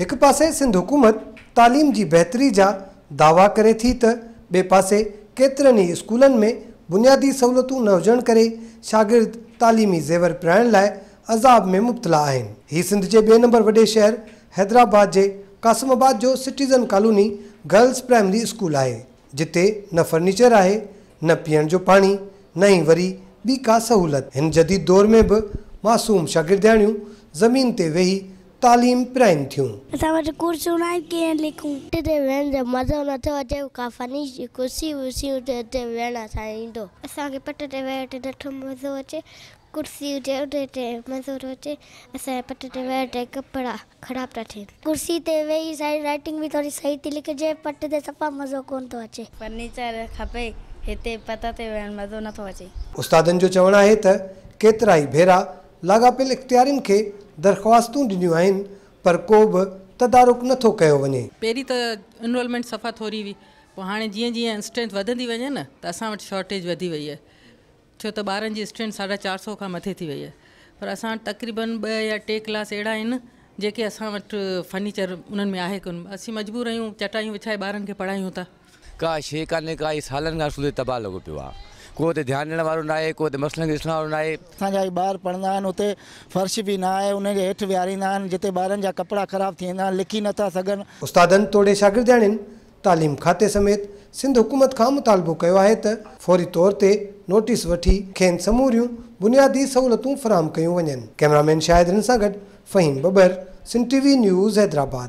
هڪ پاسي سنڌ حڪومت تعليم جي بهتري جا دعويٰ ڪري ٿي ته ٻئي پاسي ڪيترن ئي اسڪولن ۾ بنيادي سهولتون نه هجڻ ڪري شاگرد تعليمي زيور پرائڻ لاء عذاب ۾ مبتلا آهن. هي سنڌ جي ٻئي نمبر وڏي شهر حيدرآباد جي قاسم آباد جو citizen colony girls primary school آهي جتي نه فرنيچر آهي نه پيئڻ جو پاڻي نه ئي وري ٻي ڪا سهولت. هن جديد دور ۾ به معصوم شاگردياڻيون زمين تي ويهي تعليم پرائين ٿيون. اسان وٽ ڪرسيون ناهن ڪيئن لکون. پٽ تي ويهڻ جو مزو نٿو اچي ڪا فني ڪرسي ورسي هجي اتي ويهڻ اسان کي ايندو. اسان کي پٽ تي ويهڻ تي نٿو مزو اچي ڪرسي هجي ان تي مزو ٿو اچي اسان جا پٽ تي ويهڻ تي ڪپڙا خراب ٿا ٿين. ڪرسي تي ويهي سائين رائٽنگ به ٿوري صحيح ٿي لکجي پٽ تي صفا مزو ڪونه ٿو اچي. فرنيچر کپي هتي پٽ تي ويهڻ مزو نٿو اچي. استادن جو چوڻ آهي ته ڪيترائي ڀيرا لاڳاپيل اختيارين کي درخواستون ڏنيون آهن پر ڪو به تدارڪ نه ٿو ڪيو وڃي. پهرين ته انرولمينٽ صفا ٿوري هئي پوء هاڻي جيئن جيئن اسٽرينٿ وڌندي وڃي نه ته اسان وٽ شارٽيج وڌي وئي آهي ڇو ته ٻارن جي اسٽرينٿ 450 کان مٿي ٿي وئي آهي پر اسان وٽ تقريبن 2 يا 3 ڪلاس اهڙا آهن جيڪي اسان وٽ فرنيچر انهن ۾ آهي ڪونه اسين مجبور آهيون چٽايون وڇائي ٻارن کي پڙهايون ٿا. ڪا شيء ڪانهي ڪا هي سالن کان اسڪول تي تباهه لڳو پيو آهي ڪو هتي ڌيان ڏيڻ وارو ناهي ڪو هتي مسئلن کي ڏسڻ وارو ناهي. اسان جا هي ٻار پڙهندا آهن اتي فرش به نه آهي انهن جي هيٺ ويهاريندا آهن جتي ٻارن جا ڪپڙا خراب ٿي ويندا آهن لکي نه ٿا سگهن. استادن توڙي شاگردياڻين تعليم کاتي سميت سنڌ حڪومت کان مطالبو ڪيو آهي ته فوري طور تي نوٽيس وٺي کين سموريون بنيادي سهولتون فراهم ڪيون وڃن. ڪئميرامين شاهد رند سان گڏ Faheem Babbar, Sindh T V news, Hyderabad.